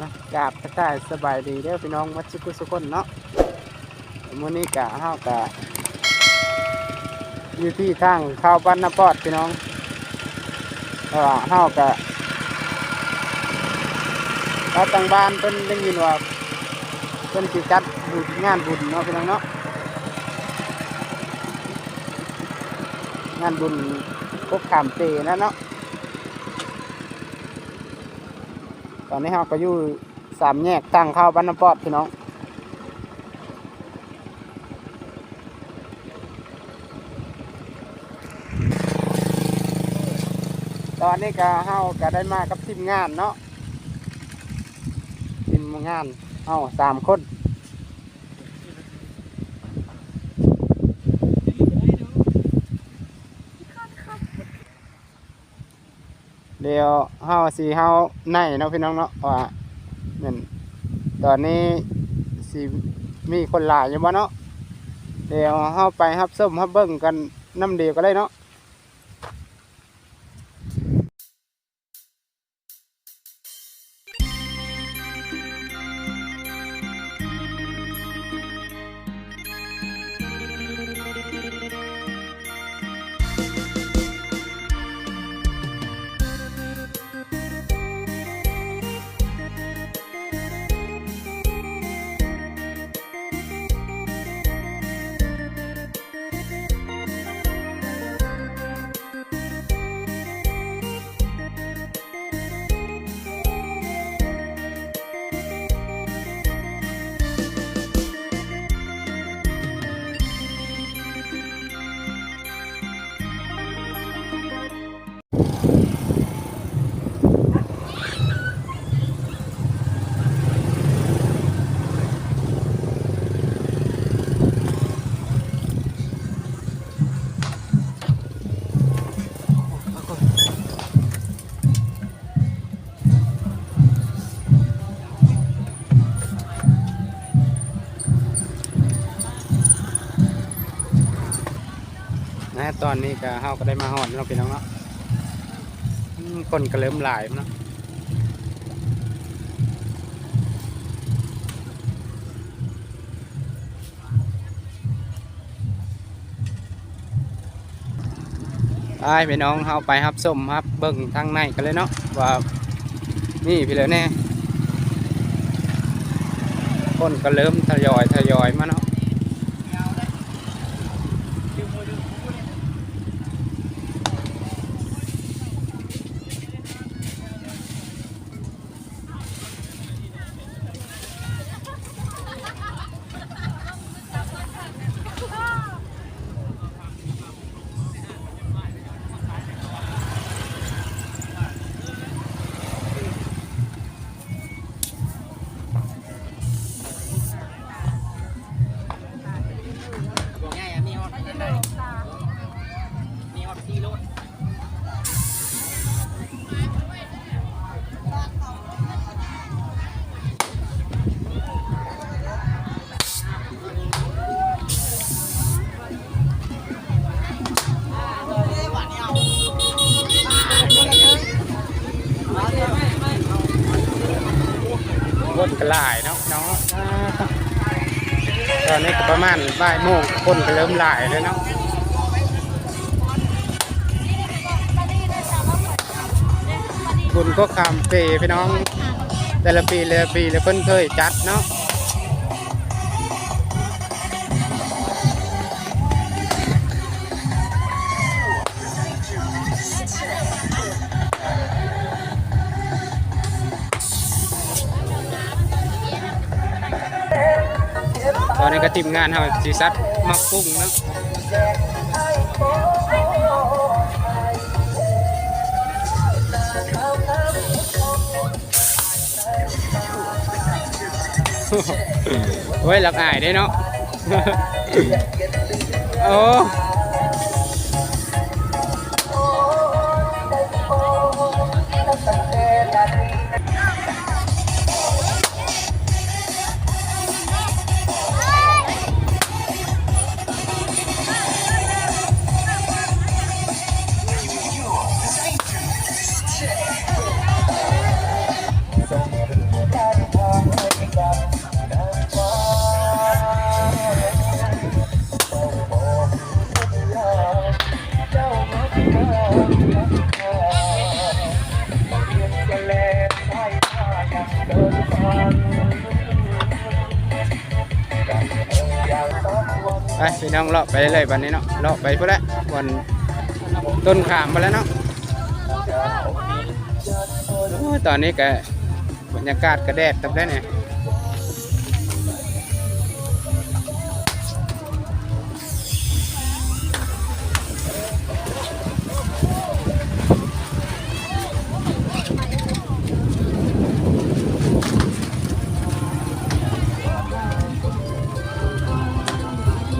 ນະ ກາບທັກທາຍສະບາຍດີເດີພີ່ນ້ອງໝົດສຸກສຸກຄົນເນາະ. ມື້ນີ້ກະ ເຮົາກະຢູ່ທີ່ທາງເຂົ້າບ້ານນາປອດພີ່ນ້ອງ ເພາະວ່າເຮົາກະ ທາງບ້ານເພິ່ນໄດ້ຍິນວ່າເພິ່ນຊິຈັດບຸນ ງານບຸນເນາະພີ່ນ້ອງເນາະ ງານບຸນກົກຂາມເປນະເນາະ. ຕອນນີ້ເຮົາກະຢູ່ສາມແຍກທາງເຂົ້າບ້ານນາປອດພີ່ນ້ອງ. ຕອນນີ້ກະ ເຮົາກະໄດ້ມາກັບທີມງານເນາະ ທີມງານເຮົາສາມຄົນ. ດຽວເຮົາຊິເຮົາໃນເນາະພີ່ນ້ອງເນາະ ວ່າແມ່ນຕອນນີ້ຊິມີຄົນຫຼາຍຢູ່ບໍ່ເນາະ. ດຽວເຮົາໄປຮັບຊົມຮັບເບິ່ງກັນນຳດຽວກັນເລີຍເນາະ. ນະ ຕອນນີ້ກະ ເຮົາກະໄດ້ມາຮອດແລ້ວເນາະພີ່ນ້ອງເນາະ. ອືມ ຄົນກະເລີ່ມຫຼາຍເນາະ. ໄປພີ່ນ້ອງ ເຮົາໄປຮັບຊົມຮັບເບິ່ງທາງໃນກັນເລີຍເນາະ ວ່າມີໃຜແດ່. ຄົນກະເລີ່ມທະຍອຍ ທະຍອຍມາເນາະ. ຄົນກະຫຼາຍເນາະ ເນາະ. ຕອນນີ້ກະປະມານບ່າຍໂມງ ຄົນກະເລີ່ມຫຼາຍແລ້ວເນາະ. ບຸນກໍຂ້າມເປພີ່ນ້ອງ ແຕ່ລະປີ ແຕ່ລະປີ ແລະເພິ່ນເຄີຍຈັດເນາະ. ຕອນນີ້ກະທີມງານເຮົາຊິສັດໝາກປຸ້ງເນາະ. ໂອ້ໂຫ ໂອ້ຍ ລັກອາຍເດ້ເນາະ. ໂອ້ ໄປພີ່ນ້ອງ ເລາະໄປເລື້ອຍໆ ບັດນີ້ເນາະ ເລາະໄປພຸ້ນແຫຼະ ບ່ອນຕົ້ນຂາມພຸ້ນແຫຼະເນາະ. ໂອ້ຍ ຕອນນີ້ກະ ບັນຍາກາດກະແດດຕັບໄດ້ນີ້.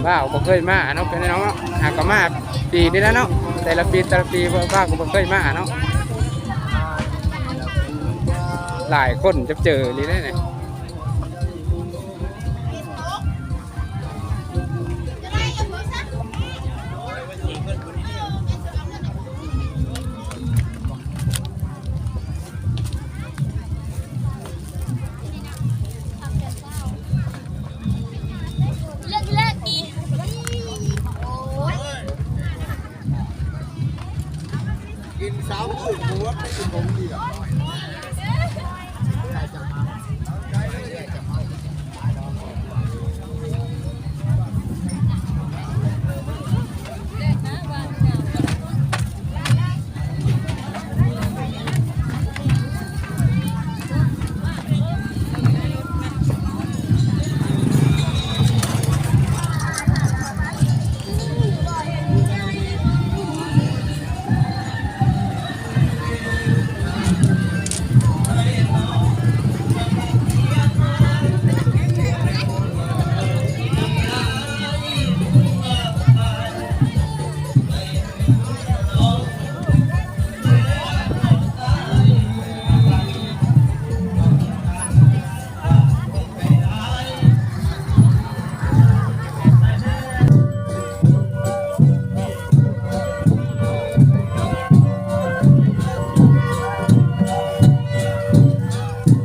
ບ່າວບໍ່ເຄີຍມາເນາະ ພີ່ນ້ອງເນາະ ຫາກະມາປີນີ້ແຫຼະເນາະ ແຕ່ລະປີ ແຕ່ລະປີ ບ່າວກະບໍ່ເຄີຍມາເນາະ. ຫຼາຍຄົນຈະເຈີອີ່ຫຼີເດ້ນີ້.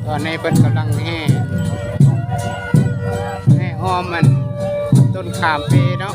ຕອນນີ້ເພິ່ນກຳລັງແຫ່ ແຫ່ອ້ອມອັນຕົ້ນຂາມເປເນາະ.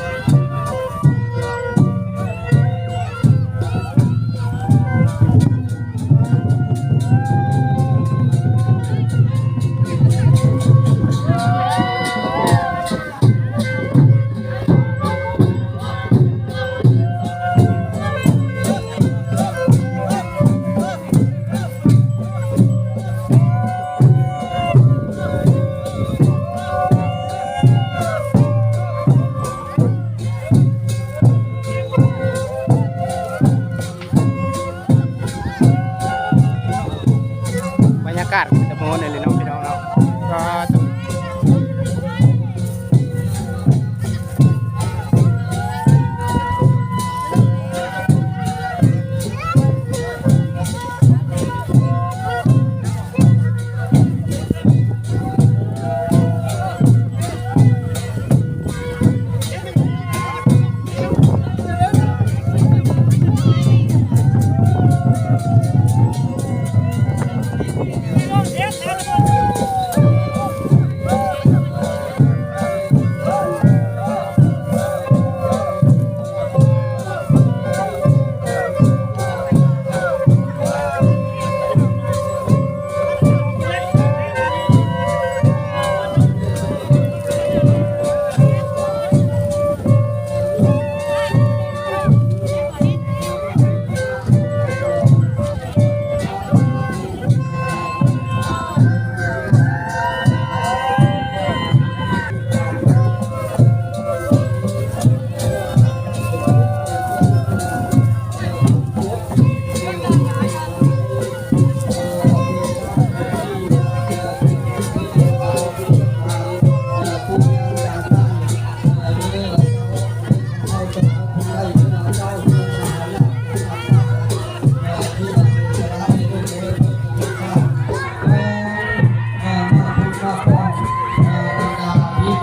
ໂ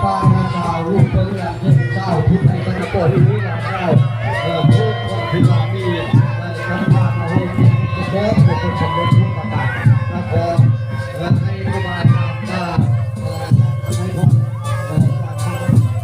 ປານາສາວ ລູກເພິ່ນຫຼານເພິ່ນສາວ ຜູ້ໄທຕະນະໂກນ ເອີ ຜູ້ຄົນທີ່ວ່າມີ ເອີ ສຳພາດມາໂຮມແຂກ ເປັນຄົນສຳເລັດທຸກປະການ ນະຄອນ ເອີ ໃຫ້ຜູ້ມາສາມຕາ ເອີ ໃຫ້ພອນ ເອີ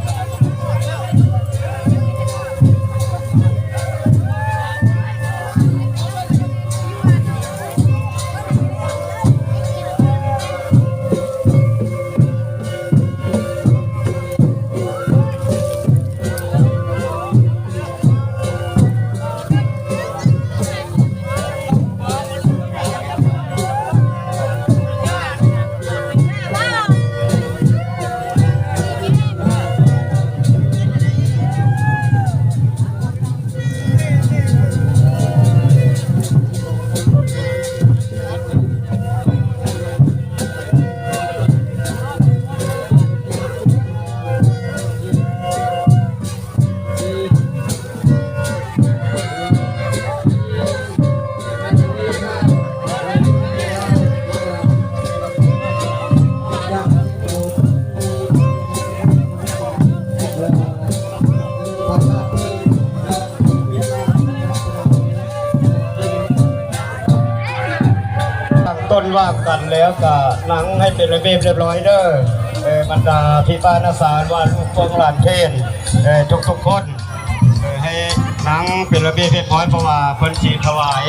ຕັ້ງຕົ້ນວາງກັນແລ້ວກະນັ່ງໃຫ້ເປັນລະບຽບລຽບຮ້ອຍເດີ້ ເອີ ບັນດາພີ່ປ້ານ້າສາວ ວ່າລູກເພິ່ນຫຼານເພິ່ນ ເອີ ທຸກໆຄົນ ເອີ ໃຫ້ນັ່ງເປັນລະບຽບລຽບຮ້ອຍ ເພາະວ່າເພິ່ນຊິຖວາຍ